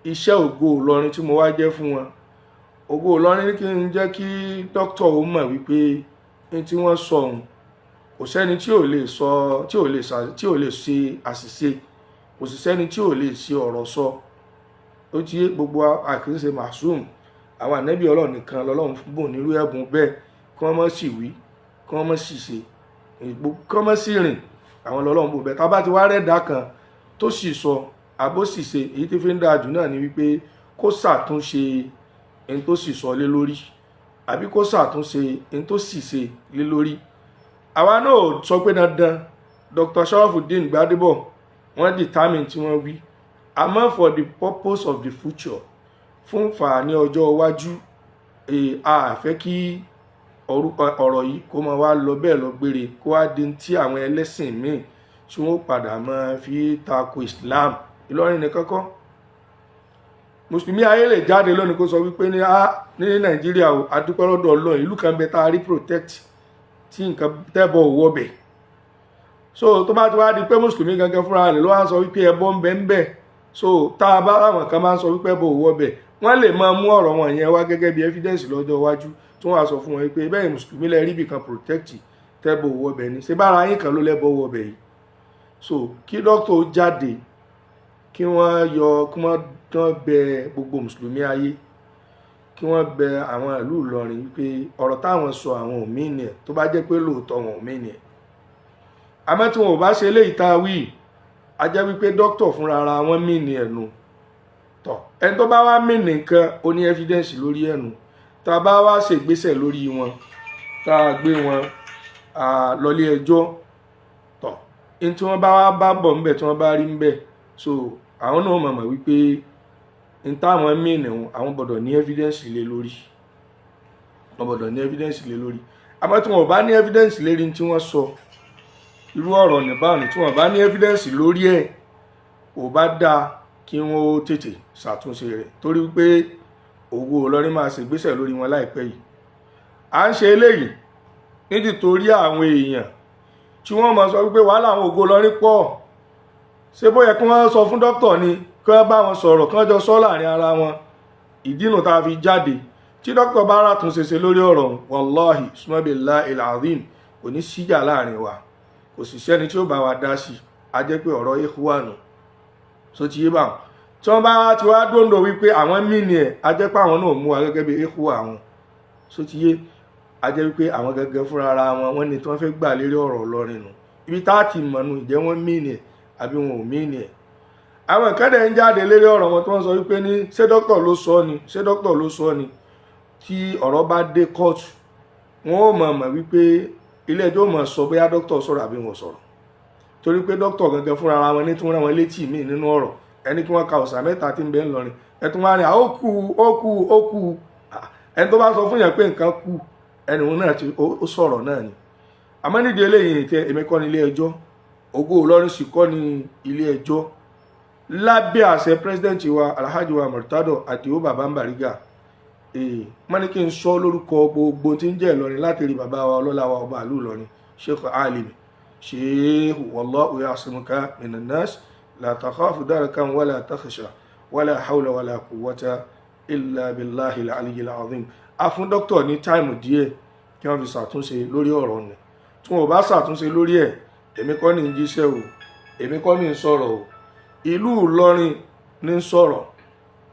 Iṣẹ́ Ògo Ìlọrin tí mo wá jẹ́ fún wọn, Ògo Ìlọrin ní kí n jẹ́ kí dókítà ó mọ̀ wípé ní tí wọ́n sọ òun, kò sẹ́ni tí ò lè sọ, tí ò lè ṣe àṣìṣe, kò sì sẹ́ni tí ò lè ṣe ọ̀rọ̀ sọ. Ó ti yé gbogbo, àkíńṣe màsúm. Àwọn ànábì Ọlọ́run nìkan lọ́lọ́run bùn nírú ẹ̀bùn bẹ́ẹ̀, kí wọ́n má sì wí, kí wọ́n má sì ṣe, kí wọ́n má sì rìn. Àwọn lọ́lọ́run bùn bẹ́ẹ̀. Tá a bá ti wá rẹ́dà kan tó sì sọ àbó sì ṣe, èyí tí fi ń dáa jù náà ni wípé kó ṣàtúnṣe ẹni tó sì sọ lé lórí, àbí kó ṣàtúnṣe ẹni tó sì ṣe lé lórí. Àwa náà sọ pé dandan Dr. Sharafudeen Gbadebo wọ́n determine tí wọ́n wí, àmọ́ for the purpose of the future, fún fàání ọjọ́ iwájú, a fẹ́ kí ọ̀rọ̀ yìí kó máa wá lọ bẹ́ẹ̀ lọ gbére, kó wá di tí àwọn ẹlẹ́sìn míì tí wọ́n padà máa fi tako Islam. Ìlọrin nìkan kọ́, mùsùlùmí ayé lè jáde lónìí kó sọ wípé ní Nàìjíríà o, adúpẹ́ lọ́dọ̀ Ọlọ́run, ìlú kan bẹ tá a rí protect tí nǹkan tẹ́bọ̀ ò wọbẹ̀. So tó bá ti wá di pé mùsùlùmí gangan fúnra rẹ̀ ló wá sọ wípé ẹbọ ń bẹ ń bẹ, so tá a bá àwọn kan máa ń sọ wípé ẹbọ ò wọbẹ̀, wọ́n lè máa mú ọ̀rọ̀ wọn yẹn wá gẹ́gẹ́ bí evidence lọ́jọ́ iwájú, tí wọ́n á sọ fún wọn wípé bẹ́ẹ̀ mùsùlùmí lẹ rí ibìkan protect, tẹ́bọ̀ ò wọbẹ̀ ni, ṣé bára yín kan ló lẹ́bọ̀ wọbẹ̀ yìí? So kí dókítà jáde, kí wọ́n yọ, kí wọ́n dán bẹ gbogbo mùsùlùmí ayé, kí wọ́n bẹ àwọn ìlú Ìlọrin wípé ọ̀rọ̀ táwọn sọ, àwọn ò mean ẹ̀, tó bá jẹ́ pé lóòótọ́ wọn ò mean ẹ̀. Àmọ́ tí wọn ò bá ṣe eléyìí tá a wí, a jẹ́ wípé dókítà fúnra ara wọn mean ẹ̀ nu tọ̀. Ẹni tó bá wá mean nǹkan, ó ní evidence lórí ẹ̀nu. Tá a bá wá ṣègbésẹ̀ lórí wọn, tá a gbé wọn lọlé ẹjọ́ tọ̀, ní tí wọ́n bá wá bá bọ̀ ńbẹ̀, tí wọ́n bá rí ńbẹ̀, so àwọn náà mọ̀ mọ̀ wípé n táwọn mean wọn, àwọn gbọ́dọ̀ ní evidence lé lórí, wọ́n gbọ́dọ̀ ní evidence lé lórí. Àmọ́ tí wọ́n ò bá ní evidence lérí tí wọ́n sọ irú ọ̀rọ̀ ní báwọn, tí wọ́n bá ní evidence lórí ẹ̀, kò bá dáa kí wọ́n ó tètè ṣàtúnṣe rẹ̀, torí pé Ògo Ìlọrin máa ṣègbésẹ̀ lórí wọn láìpẹ́ yìí. À ń ṣe eléyìí nítorí àwọn èèyàn tí wọ́n máa sọ wípé wàhálà àwọn Ògo Ìlọrin pọ̀. Ṣé bóyá kí wọ́n sọ fún dókítà ni, kí wọ́n bá wọn sọ̀rọ̀, kí wọ́n jọ sọ láàrin ara wọn? Ìdínú tá a fi jáde, tí dókítà bá rà túnṣe ṣe lórí ọ̀rọ̀, wàláhì sumabila ilazim, kò ní síjà láàrin wa, kò sì sẹ́ni tí ó bá wa dá sí. A jẹ́ pé ọ̀rọ̀ ikhwanu so ti yé bá wọn. Tí wọ́n bá ti wá dóńdó wípé àwọn mean ẹ̀, a jẹ́ pé àwọn náà mú wa gẹ́gẹ́ bí ikhwa àwọn. So ti yé, a jẹ́ wípé àwọn gẹ́gẹ́ fúnra ara wọn, wọ́n ní tí wọ́n fẹ́ gbà lérí ọ̀rọ̀ Ìlọrin nù. Ibi tá a ti mọ̀ nù, ìjẹ́ wọ́n mean ẹ̀ àbí wọn ò mean ẹ̀. Àwọn kan dẹ̀ ń jáde lérí ọ̀rọ̀ wọn tí wọ́n sọ wípé ní ṣé dókítà ló sọ ni, ṣé dókítà ló sọ ni. Tí ọ̀rọ̀ bá dé kóòtù, wọn ó mọ̀ mọ̀ wípé ilé ẹjọ́ mọ̀ sọ bóyá dókítà sọ̀rọ̀ àbí wọn sọ̀rọ̀, torí pé dókítà gangan fúnra ara wọn ní tí wọ́n rán wọn létí míì nínú ọ̀rọ̀ ẹni kí wọ́n ka ọ̀sà mẹ́ta tí ń bẹ ńlọrin. Ẹ̀tún wá ní ó kú, ó kú, ó kú. Ẹni tó bá sọ fún yàn pé nǹkan kú, ẹni òun náà ti ó sọ̀rọ̀ náà ni. Àmọ́ nídìí eléyìí tẹ, èmi kọ́ ní ilé ẹjọ́, Ògo Ìlọrin sì kọ́ ní ilé ẹjọ́. Lábẹ́ àṣẹ president wa, Alhaji wa Murtado Adio Baba Bariga, wọ́n ní kí n sọ lórúkọ gbogbo tí ń jẹ́ Ìlọrin, láti rí bàbá wa, ọlọ́lá wa, ọba ìlú Ìlọrin, Sheikh Alimi Sheikh, wallahu ya'simuka minan nas, la takhafu darakan wala takhsha, wala hawla wala quwwata illa billahi al-aliyyil azim. A fún dókítà ní time díẹ̀ kí wọ́n fi ṣàtúnṣe lórí ọ̀rọ̀ nì. Tí wọn ò bá ṣàtúnṣe lórí ẹ̀, èmi kọ́ ní jíṣẹ́ o, èmi kọ́ ní sọ̀rọ̀ o, ìlú Ìlọrin ní sọ̀rọ̀,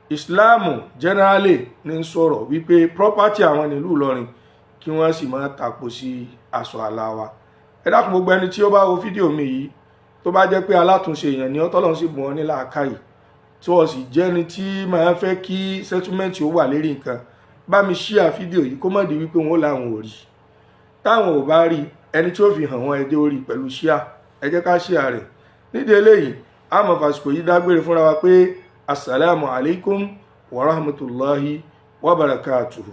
Ìsìláàmù generally ní sọ̀rọ̀ wípé property àwọn nílùú Ìlọrin, kí wọ́n sì máa tàpò sí aṣọ àlà wa. Ẹ dákun, gbogbo ẹni tí ó bá wo fídíò mi yìí, tó bá jẹ́ pé alátúnṣe èèyàn ní ọtọ́lọ́run sì bùn ọ́ ní làákàyè, tí wọ́n sì jẹ́ni tí máa fẹ́ kí settlement ó wà lérí nǹkan, bá mi share fídíò yìí, kó má di wípé wọn ó láwọn ò rí. Táwọn ò bá rí, ẹni tí ó fi hàn wọ́n, ẹ jẹ́ ó rí pẹ̀lú share. Ẹ jẹ́ ká share rẹ̀. Nídìí eléyìí, a mọ̀ fàsìkò yìí dágbére fúnra wa pé asalaamu alaykum wa rahmatulahi wa barakatuhu.